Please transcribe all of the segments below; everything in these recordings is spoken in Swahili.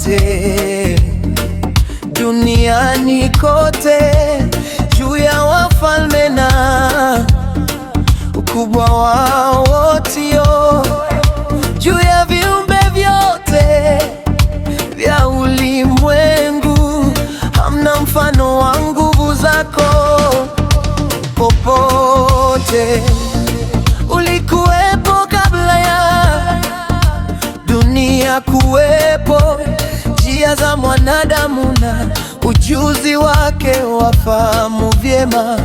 Yote duniani kote, juu ya wafalme na ukubwa wao wote, juu ya viumbe vyote vya ulimwengu, hamna mfano wa nguvu zako popote. Ulikuwepo kabla ya dunia kuwepo, njia za mwanadamu na ujuzi wake wafahamu vyema,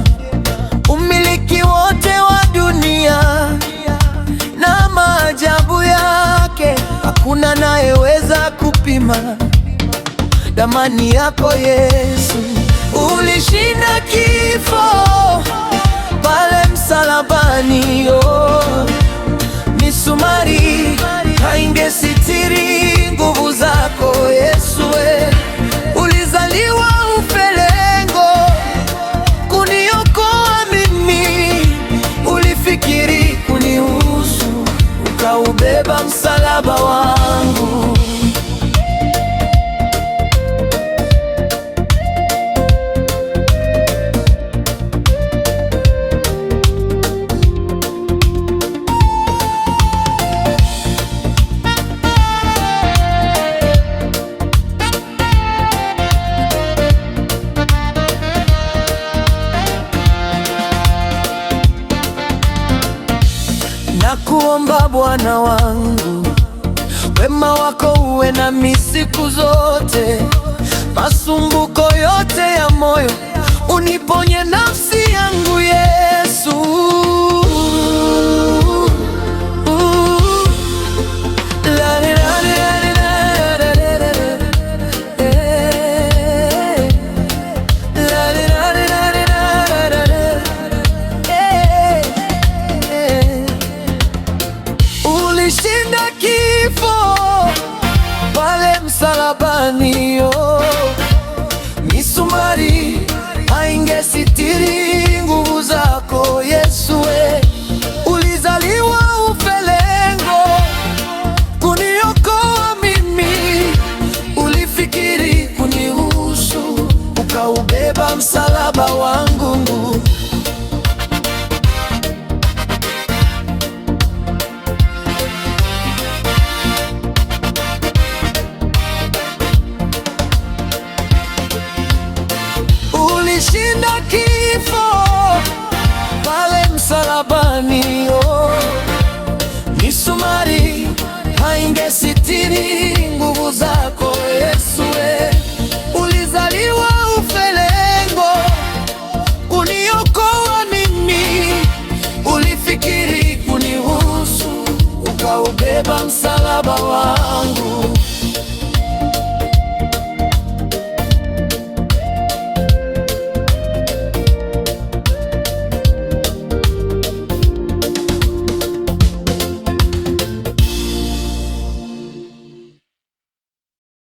umiliki wote wa dunia na maajabu yake, hakuna anayeweza kupima thamani yako Yesu. Ulishinda kifo pale msalabani, oh. Misumari haingesitiri nguvu zako Yesu, we. Ulizaliwa ufe lengo kuniokoa mimi, ulifikiri kunihusu, ukaubeba msalaba wangu. Nakuomba Bwana wangu, wema wako uwe nami siku zote, masumbuko yote ya moyo uniponye nafsi yangu Yesu. La, la, la, la, la, la, la, la, la. Eh. La, la, la, la, la, la, la, la. Eh, eh. Ulishinda kifo pale msalabani, oh.